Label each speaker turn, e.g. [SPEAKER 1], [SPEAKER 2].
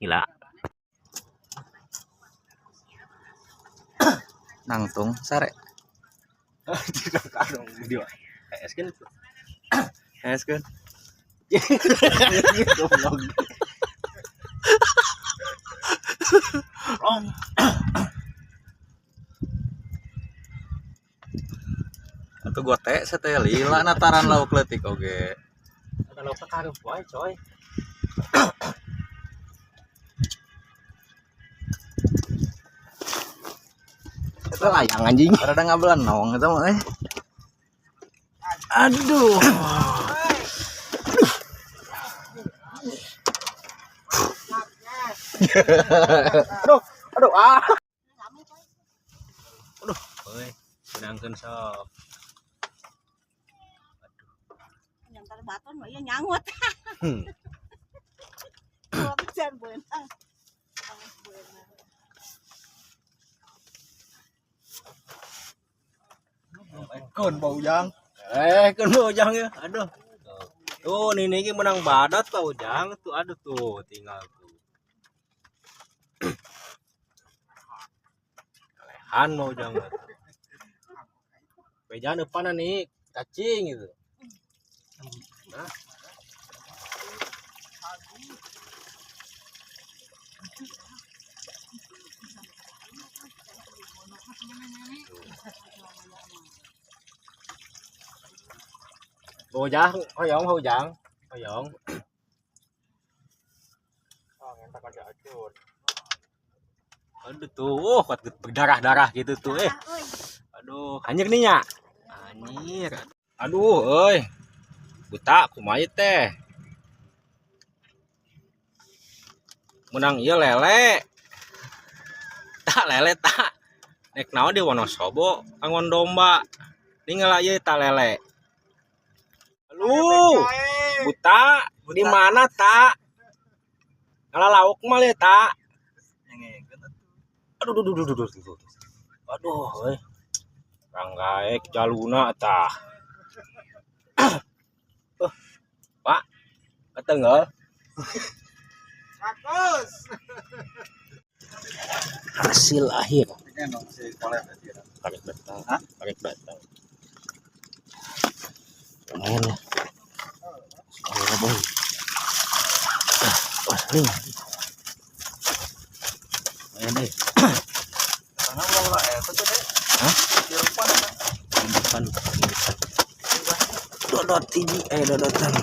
[SPEAKER 1] Gila.
[SPEAKER 2] Nangtung sare.
[SPEAKER 1] Tidak dong video. Es kan itu.
[SPEAKER 2] Es kan.
[SPEAKER 1] Goblok. Rong.
[SPEAKER 2] Atuh gote teh lila nataran lauk leutik oge.
[SPEAKER 1] Ada lauk karup wae coy.
[SPEAKER 2] Eta
[SPEAKER 1] layang anjing.
[SPEAKER 2] Rada ngabelenong eta mah eh. Aduh.
[SPEAKER 1] Aduh, aduh ah. Aduh, euy, benangkeun sok.
[SPEAKER 3] Nyantar baton mah ieu nyangut. Pisan beunang.
[SPEAKER 2] Keun bau jang.
[SPEAKER 1] Keun bau ujang ya. Aduh. Tuh, nini ini menang badat Pak Ujang. Tuh, aduh tuh, tinggal tuh. Kalehan mau Ujang. Bejaan depan nih, cacing gitu. Nah. Bojang, hoyong, hojang, hoyong.
[SPEAKER 4] Oh, ngentak aja acur.
[SPEAKER 1] Aduh tuh, oh, kuat berdarah-darah gitu tuh, eh. Aduh, anjir nih nya. Anjir. Aduh, euy. Buta kumaha teh. Menang ieu lele. Tak lele tak. Nek naon di Wonosobo, angon domba. Ninggal ieu ta lele. Lu, buta, di mana tak? Ngala lauk mah lieu tak. Aduh, aduh, aduh, aduh, aduh, aduh. Aduh, euy. Ranggaek jaluna tah. Pak, ketenggal.
[SPEAKER 4] 100.
[SPEAKER 1] Hasil akhir. Tarik batang. Tarik batang. Lumayan ya. Ayo, boy. Ah, wah, nih. Lumayan deh. Hah? Di depan, di depan. Dodot ini, dodotan.